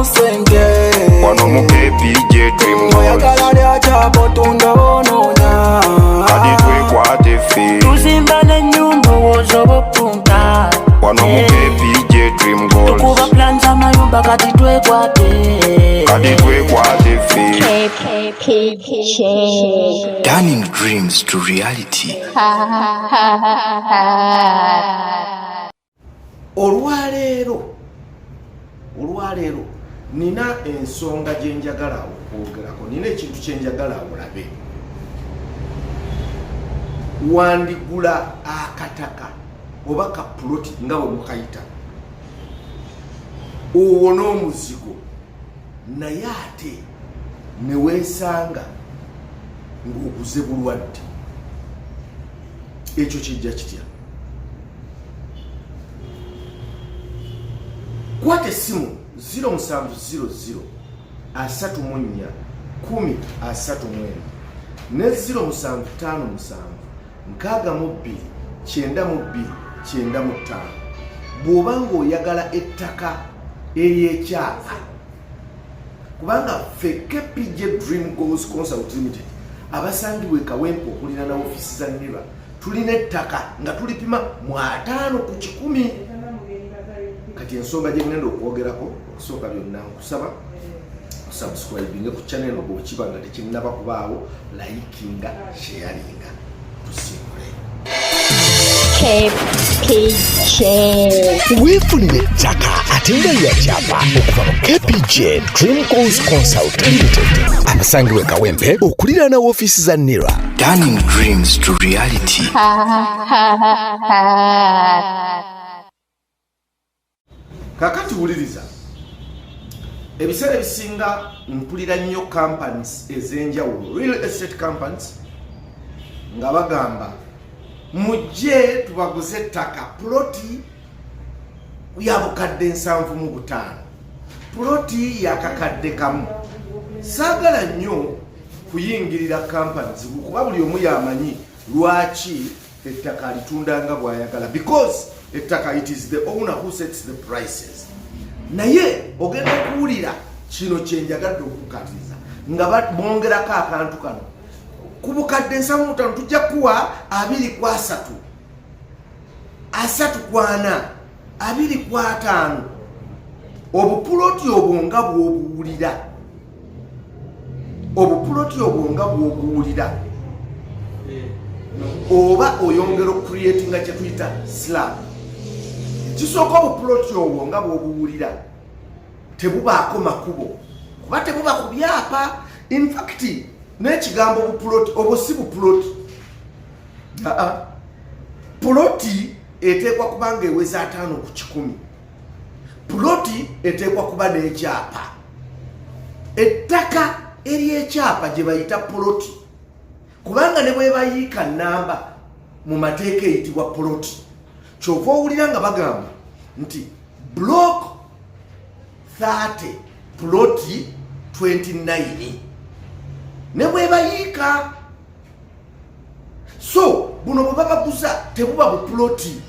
mu ssente. Wano mu KPJ Dream Goals. Oyagala lyakyapa, otunda bonoonya. Kati twekwate ffe. Tuzimba n'ennyumba, owooza obupunta. Wano mu KPJ Dream Tukuba Goals. plan z'amayumba, kati twekwate. Kati twekwate ffe. KPJ. Turning dreams to reality. Olwaleero nina ensonga gye njagala okwogerako, nina ekintu kye njagala olabe. Wandigula akataka oba kapuloti nga bwe mukayita, owona omuzigo, naye ate ne weesanga ng'oguze bulwadde. Ekyo kijja kitya? Kwata essimu 0700 34 10 31 ne 0757 62 92 95 bw'oba ng'oyagala ettaka ery'ekyapa, kubanga ffe KPJ Dream Goals Consult Limited, abasangibwa e Kawempe okuliraana ofiisi za NIRA, tulina ettaka nga tulipima mu 50 ku 100. Kati ensonga gye ngenda okwogerako, okusooka byonna nkusaba osubscribinge ku channel eno bwekiba nga tekinnaba kubaawo, likinga, sharinga, tusimbule. KPJ. Weefunire ettaka ate nga lyakyapa okuva mu KPJ Dream Goals Consult Limited, abasangibwa e Kawempe okuliraana woofiisi za NIRA. Turning dreams to reality. Kakati wuliriza, ebiseera ebisinga mpulira nnyo companies ez'enjawulo, real estate companies, nga bagamba mujje tubaguze ettaka, puloti ya 75,000, puloti ya 1,000. Saagala nnyo kuyingirira companies, kuba buli omu yamanyi lwaki ettaka alitunda nga bw'ayagala, because ettaka, it is the owner who sets the prices. Naye ogenda okuwulira kino kyenjagadde okukatiriza nga bongerako akantu kano: ku 75,000 tujja kuwa 2 ku 3, 3 ku 4, 2 ku 5. Obupuloti obwo nga bw'obuwulira, obupuloti obwo nga bw'obuwulira, oba oyongera okucreatinga kyetuyita slum. Kisooka, obupuloti obwo nga bw'obuwulira tebubaako makubo, kuba tebuba ku byapa. Infact, n'ekigambo bupuloti, obwo si bupuloti. Aa, puloti eteekwa kuba nga eweza 50 ku 100. Puloti eteekwa kuba n'ekyapa. Ettaka ery'ekyapa gye bayita puloti, kubanga ne bwebayiika namba mu mateeka eyitibwa puloti. Kyova owulira nga bagamba nti block 30, puloti 29, ne bwebayiika. So buno bwe babaguza tebuba bupuloti,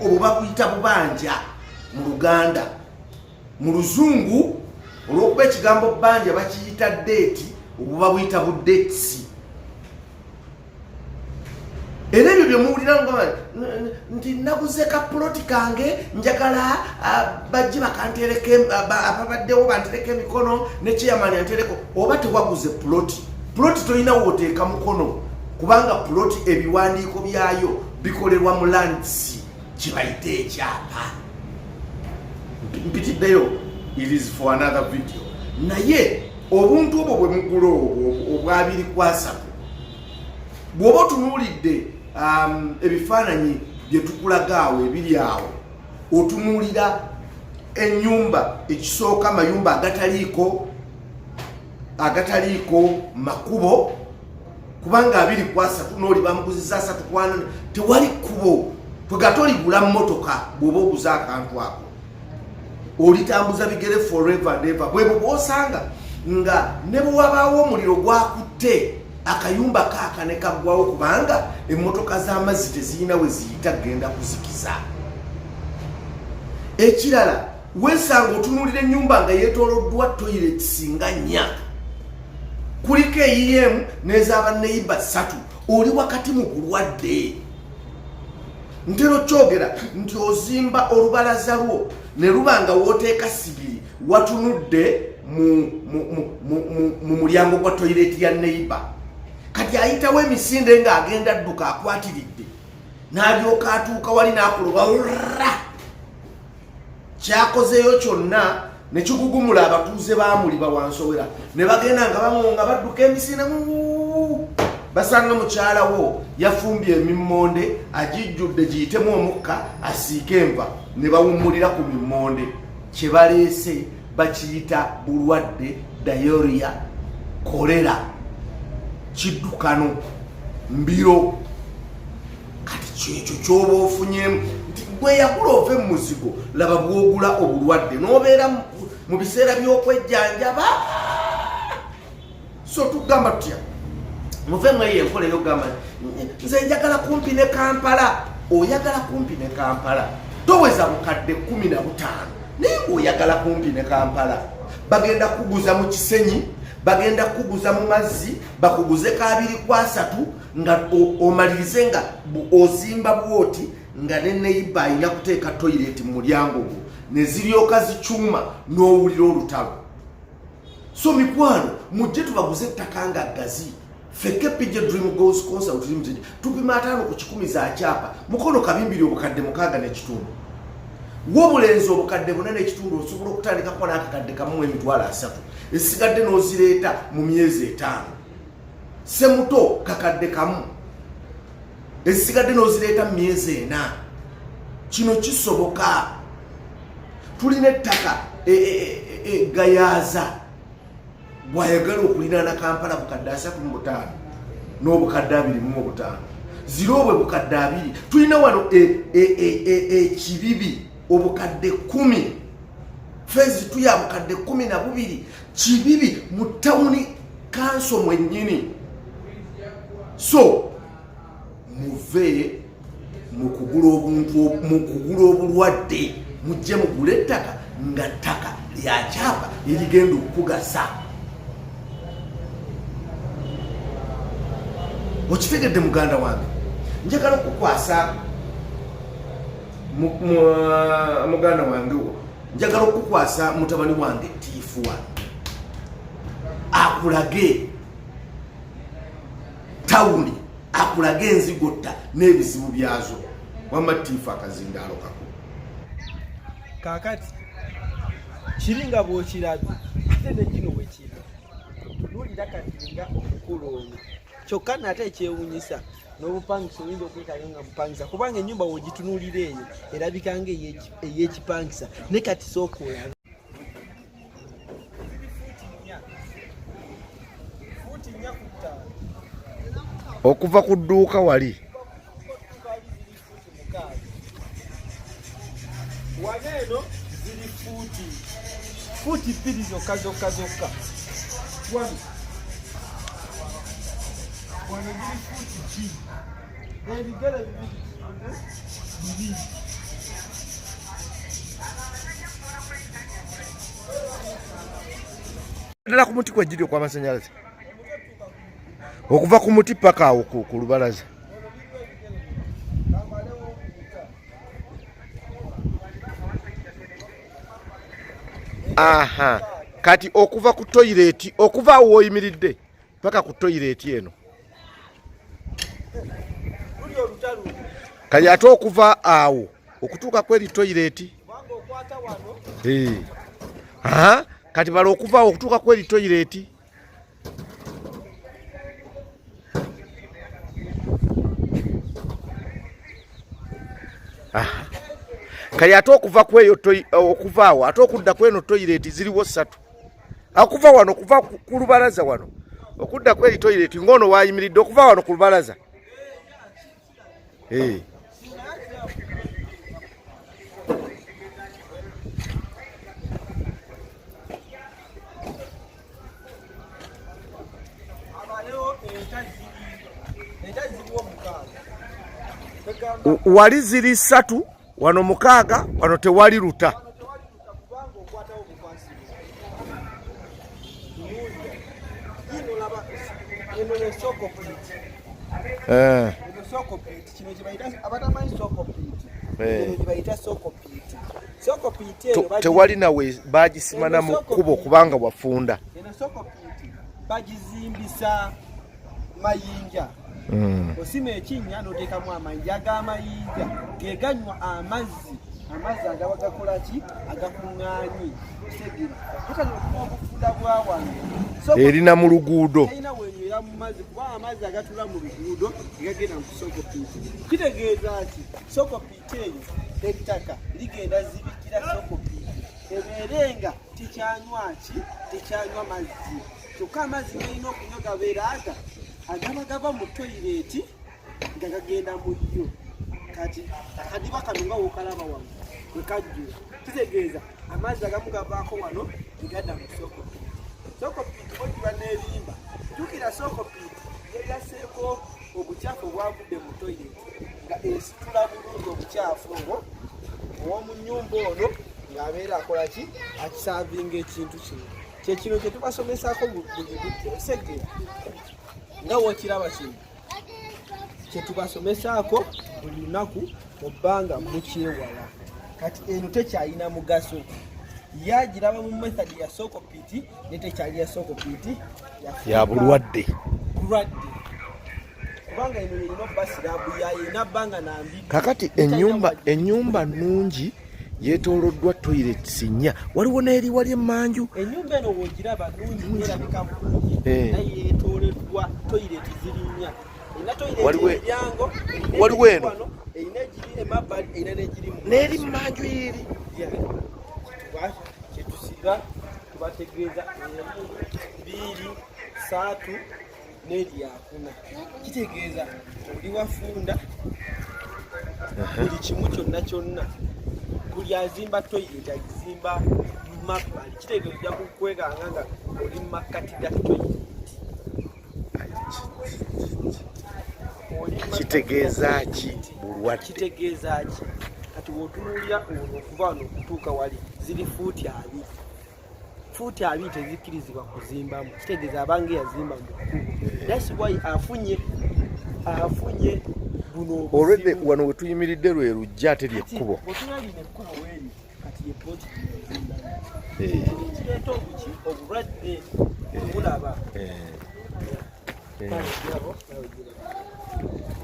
obwo babuyita bubanja mu Luganda. Mu Luzungu, olw'okuba ekigambo bbanja bakiyita debt, obwo babuyita bu debts. Era ebyo byemuwulira nga nti naguze ka puloti kange, njagala bajje bakantereko, ababaddewo bantereko emikono ne chairman antereko, oba tewaguze puloti. Puloti tolina wooteeka mukono, kubanga puloti ebiwandiiko byayo bikolerwa mu lands, kibayite ekyapa. Mpitiddeyo, it is for another video. Naye obuntu obwo bwe mugula, obwo obwa 2 ku 3, bw'oba otunuulidde ebifaananyi bye tukulaga awo ebiri awo, otunuulira ennyumba ekisooka, amayumba agataliiko makubo, kubanga 2 ku 3 nooli bamuguziza 3 ku 4, tewali kkubo. Twega toligula mmotoka. Bw'oba oguza akantu ako, olitambuza bigere forever and ever. Bwebwo bwosanga nga ne bwe wabaawo omuliro gwakutte akayumba kaaka ne kaggwawo, kubanga emmotoka z'amazzi tezirina we ziyita kugenda kuzikiza. Ekirala, Wesanga otunuulira ennyumba nga yeetooloddwa toyireti nga nnya, kuliko eyiyeemu n'ez'abanneyiba ssatu, oli wakati mu bulwadde. Ntera okyogera nti ozimba olubalaza lwo ne luba nga wooteeka sigiri watunudde mu mulyango gwa toyireti ya neyiba. Kati ayitawo emisinde ng'agenda adduka akwatiridde, n'alyoka atuuka wali n'akuloba ra kyakozeeyo kyonna ne kigugumula abatuuze baamuli bawansowera ne bagenda nga baŋonga badduka emisinde, basanga mukyala wo yafumbye emimmonde agijjudde giyitemu omukka asiike enva, ne bawummulira ku mimmonde. Kye baleese bakiyita bulwadde, diarrhea, kolera, kiddukano, mbiro. Kati kyekyo kyoba ofunyemu nti gwe yagula ove mu muzigo, laba bwogula obulwadde n'obeera mu biseera by'okwejjanjaba. So tugamba tutya? Muve mu eyo enkola eyokugamba nze njagala kumpi ne Kampala. Oyagala kumpi ne Kampala, toweza bukadde 15, naye ng'oyagala kumpi ne Kampala. Bagenda kuguza mu Kisenyi, bagenda kuguza mu mazzi, bakuguze kabiri ku asatu nga omalirize nga ozimba bwoti nga ne neyiba alina kuteeka toyireti mu mulyango gwo ne ziryoka zicuuma n'owulira olutalo. So mikwano, mujje tubaguze ettaka nga ggazi. Ffe KPJ Dream Goals Consult Limited tupima 50 ku 100 za kyapa. Mukono kabimbiri obukadde 6.5, wobulenzi obukadde 4.5, osobola okutandikako n'akakadde kamu 30,000, esigadde n'ozireeta mu myezi 5. Semuto kakadde kamu, ezisigadde n'ozireeta mu myezi 4. Kino kisoboka. Tulina ettaka Gayaaza, bw'ayagala okulinaana Kampala, bukadde 35 n'obukadde 25, zirobwe bukadde 20. Tulina wano ekibibi obukadde 10, phase 2 ya bukadde 12, Kibibi mu tawuni kanso mwennyini. So muve mu kugula obuntu, mu kugula obulwadde, mujje mugule ettaka nga ttaka lyakyapa erigenda okukugasa. Okitegedde muganda wange? Njagala okukwasa muganda wange, njagala okukwasa mutabani wange Tiifuwa akulage tawuni, akulage enzigotta n'ebizibu byazo. Wamma Tiifu, akazindaalo kako. Kakati kiri nga bw'okirabye, ate ne kino bwe kiri. Tunuulira kati nga omukulu ono. Kyokka nate ekyewunyisa n'obupangisa, oyinza okwekanga nga mupangisa, kubanga ennyumba w'ogitunuulira eyo erabika nga ey'ekipangisa. Ne kati sooka olabe. Ziri fuuti 4, fuuti 4 ku 5. Okuva ku dduuka wali. Ziri fuuti 6. Wano eno ziri fuuti 2 zokka zokka zokka. Wano ziri fuuti 2, ebigere bibiri bibiri. Ddala ku muti kwegiri okw'amasanyalaze, okuva ku muti paka awo ku lubalaza. Aha, kati okuva ku toyireti, okuva awo woyimiridde paka ku toyireti eno. Luli olutalo. Kati ate okuva awo okutuuka kweri toyireti. Kubanga okwata wano. Eh. Aha, kati bala okuva awo okutuuka kweri toyireti. Aha. Kati ate okuva kweyo okuva awo ate okudda kweno toyireti ziriwo ssatu. Okuva wano, okuva ku lubalaza wano okudda kweri toyireti ng'ono wayimiridde, okuva wano ku lubalaza. Eh. Abalewo enta ziriwo 6. Kwegamba Wali ziri ssatu, wano 6, wano tewali luta. Wano tewali luta. Eno ye soak pit. Eh. Eno soak pit, kino kye bayita, abatamanyi soak pit. Eh. Eno gye bayita soak pit. Soak pit eno Tewali nawe bagisima na mu kkubo kubanga wafunda. Eno soak pit bagizimbisa mayinja. Osima ekinnya n'oteekamu amayinja, ag'amayinja ge ganywa amazzi, amazzi agaba gakola ki, agakuŋŋaanye. Otegeera? Kati okuba obufunda bwa wano. Erina mu luguudo. Terina wenywera mu mazzi, kuba amazzi agatula mu luguudo gegagenda mu soak pit. Kitegeeza ki? Soak pit eyo ettaka ligenda zibikira soak pit ebeere nga tekyanywa ki, tekyanywa mazzi. Kyokka amazzi galina okunywa gabeera aga agaba gava mu toyireeti nga gagenda mu yo. Kati akadiba kano nga wokalaba wano bwe kajjula, kitegeeza amazzi agamu gavaako wano ne gadda mu soak pit. Soak pit bw'ojjula n'ebimba, jjukira soak pit yeeyaseeko obukyafu obwavudde mu toyireeti nga esitula bulungi obukyafu obwo ow'omu nnyumba ono ng'abeera akola ki, akisaavinga ekintu kino. Kye kino kye tubasomesaako buli budde. Osegeera nga w'okiraba kino kye tubasomesaako buli lunaku mu bbanga mukyewala. Kati eno tekyalina mugaso, yagiraba mu method ya soak pit ne tekyali ya soak pit ya bulwadde. Bulwadde, kubanga eno erina obba siraabu yayo, erina bbanga nambi. Kakati ennyumba nnungi yeetooloddwa toilets nnya, waliwo n'eri wali emmanju. Ennyumba eno w'ogiraba nnungi, erabika bulungi, naye yeetooleddwa toilet ziri nnya. Erina toilet emiryango, erina Waliwo egiri eno. wano, erina egiri emabbali, erina n'egiri mu N'eri maaso. mmanju eri. Yeah. Kyetusiba tubategeeza emu, bbiri, ssatu n'eryakuna. Kitegeeza oli wafunda buli kimu kyonna kyonna. Buli azimba toilet agizimba mabbali, kitegeeza ojja kukwekanga nga oli mu makkati ga toilet. Oli mu makkati ga Kitegeeza ki? toilet. Bulwadde. Kitegeeza ki? Kati bw'otunuulira ono okuva wano okutuuka wali ziri fuuti 20. Fuuti 20 tezikkirizibwa kuzimbamu, kitegeeza abanga eyazimba mu kkubo. That's why afunye buno obuzibu. Olwedde wano we tuyimiridde lwe lujja ate lyekkubo. Bw'otunula lino ekkubo weeri, kati ye ploti gyeyazimbamu. Kireeta obuki, obulwadde bulaba.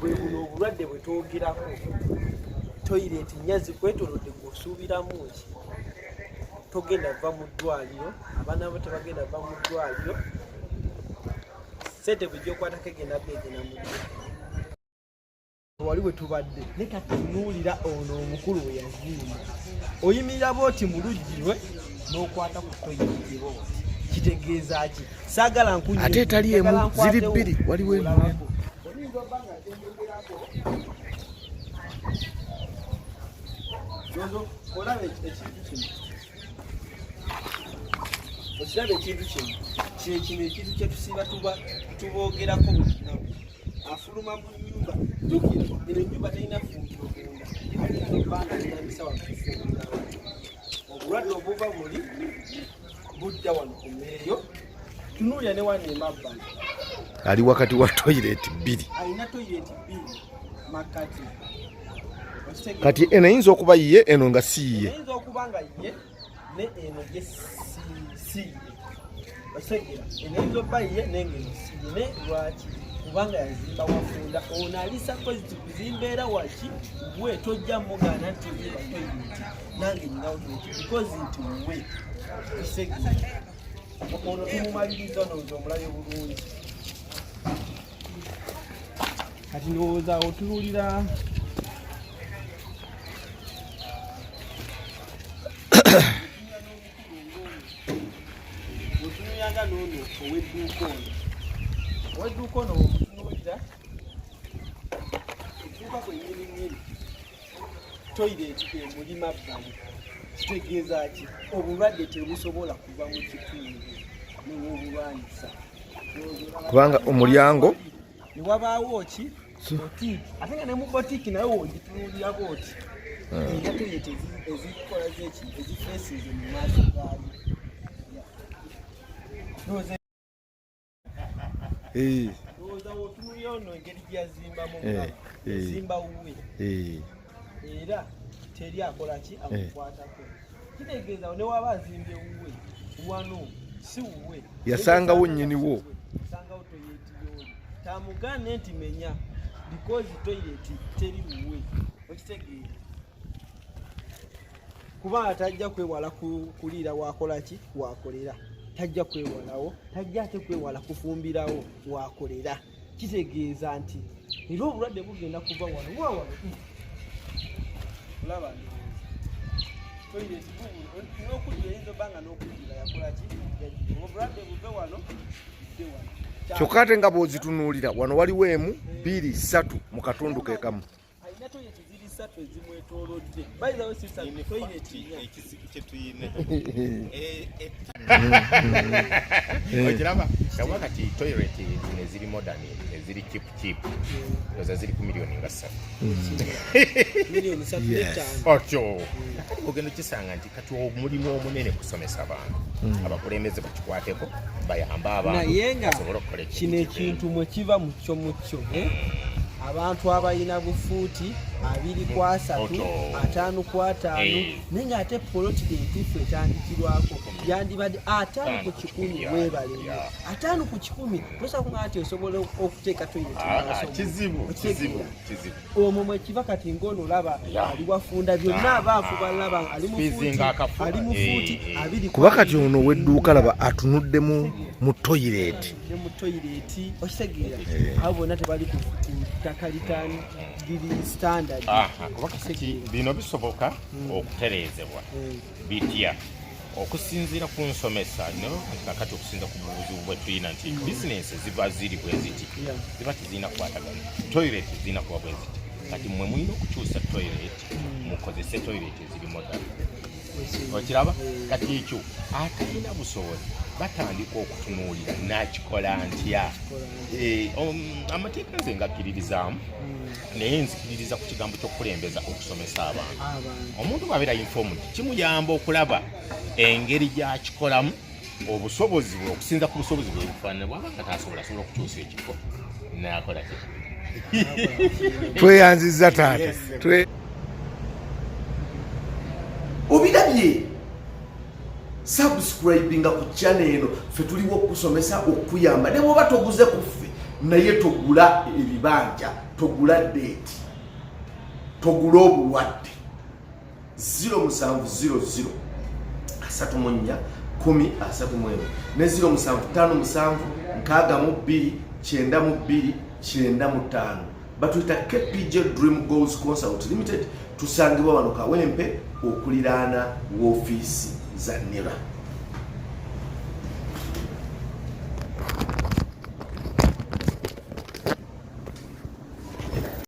Bwe buno obulwadde bwe twogerako. Toyireeti nnya zikwetoolodde, gw'osuubiramu ki? Togenda va mu ddwaliro, abaana bo tebagenda va mu ddwaliro, ssente bwe gy'okwatako egenda beegenda mu ddwaliro. Wali we tubadde ne katunuulira ono omukulu we yazimba, oyimirira bw'oti mu luggi lwe n'okwata ku toyireti bw'oti, kitegeeza ki? Saagala nkunye. Ate etali emu, Njagala ziri nkwatewo. bbiri, waliwo emu. Olabako. Oyinza obba nga kyenjogerako. Zozo, olaba ekintu kino. Okiraba ekintu kino? Kye kino ekintu kye tusiiba tuboogerako buli lunaku. Afuluma mu nnyumba. Jjukira, eno ennyumba terina ffumbiro munda. Ayinza obba nga yeeyambisa wano kufumbira. Obulwadde obuva muli budda wano ku mmere yo. Tunuulira ne wano emabbali. Ali wakati wa toilet bbiri. Alina toilet bbiri makkati. Okitegeera? Kati eno eyinza okuba ye, eno nga si ye. Eyinza okuba nga ye ne eno ye si ye. Okitegeera? Eno eyinza okuba ye naye nga eno si ye. Ne lwaki? Kubanga yazimba wafunda. Ono ali supposed kuzimba era waki? Gwe tojja mugaana nti tozimba toilet. Nange nninawo toilet because nti we. Okitegeera? Ono tumumaliriza, ndowooza omulabe bulungi. Kati ndowooza otunuulira otunuulira n'ono ow'edduuka ono. Ow'edduuka ono bw'omutunuulira, edduuka kwennyini nnyini toilet emuli mabbali. Kitegeeza ki? Obulwadde tebusobola kuva mu kitundu newobulwanyisa. Kubanga omulyango ne wabaawo ki, boutique, ate nga ne mu boutique naye w'ogitunuulira bw'oti erina toilet ezikola zeki ezifeesize mu maaso gaayo. Ndowooza Eh. Ndowooza wotunulira ono engeri gyeyazimbamu, Eh, eh. yazimba wuwe Eh. era teri akola ki amukwatako. Kitegeeza ne waba azimbye wuwe wano si wuwe. Yasangawo nnyiniwo. Yasangawo toilet yooli, tamugane nti menya because toilet teri wuwe, okitegeera? Kubanga tajja kwewala kuliira wakola ki wakolera, tajja kwewalawo, tajja ate kwewala kufumbirawo wakolera. Kitegeeza nti era obulwadde bugenda kuva wano wa wano. Olaba ndowooza toilet n'okujjula eyinza obba nga n'okujjula yakola ki yajjula, obulwadde buve wano budde wano. Kyokka ate nga bw'ozitunuulira wano waliwo emu, bbiri, ssatu mu katundu ke kamu. Alina toilet ziri ssatu ezimwetoolodde, bayizawo si ssatu, toilet nnya. Ekizibu kyetuyina, okiraba kuba kati toilet zino eziri modern, eziri cheap cheap, oza ziri ku miliyoni nga 3. miliyoni 3.5. Otyo kati ogenda okisanga nti kati omulimu omunene kusomesa abantu, abakulembeze bakikwateko bayambe abantu Naye nga basobole okukola ekintu kino kiveemu. Ekintu mwe kiva mukyo mukyo, eh? Abantu abalina bufuuti 20 ku 30, Otyo. 50 ku 50, naye ngaate poloti entuufu etandikirwako yandibadde 50 ku 100. Weebale nnyo. 50 ku 100 tosobola kuŋŋamba nti osobola okuteeka toilet Ah, maaso. ah, kizibu. Okitegeera? Kizibu, kizibu. Omwo mwekiva kati ngaono olaba ali wafunda byonna, aba afuba laba ali mu Squeezing fuuti akafuba. ali mu fuuti 20 Kuba kati ono ow'edduuka laba atunuddemu mu toilet. Ne mu toilet, okitegeera? Abo bonna tebali ku ttaka litangiri standard. Aha, kuba kati bino bisoboka okutereezebwa. Bitya? Okusinziira ku nsomesa no kakati okusinziira ku buzibu bwe tulina nti bizinensi ziba ziri bwe ziti, ziba tezirina kukwatagana, toilet zirina kuba bwe ziti. Kati mmwe mulina okukyusa toilet, mukozese toilet eziri modern, okiraba? Kati ekyo atalina busobozi batandika okutunuulira nakikola ntya. Amateeka nze ngakkiririzaamu, naye nzikiririza ku kigambo ky'okukulembeza okusomesa abantu. Abantu. Omuntu bw'abeera informed kimuyamba okulaba engeri gyakikolamu, obusobozi bwe, okusinza ku busobozi bwe bufaanana. Bwaba nga tasobola, asobola okukyusa ekifo nakola ki. Tweyanziza taata. Obirabye, subscribinga ku channel eno. Ffe tuliwo okusomesa, okuyamba, ne bwoba toguze ku ffe, naye togula ebibanja, togula debt, togula obulwadde. 0700 34 10 31 ne 0757 62 92 95. Batuyita KPJ Dream Goals Consult Limited. Tusangibwa wano Kawempe okuliraana woofiisi za NIRA.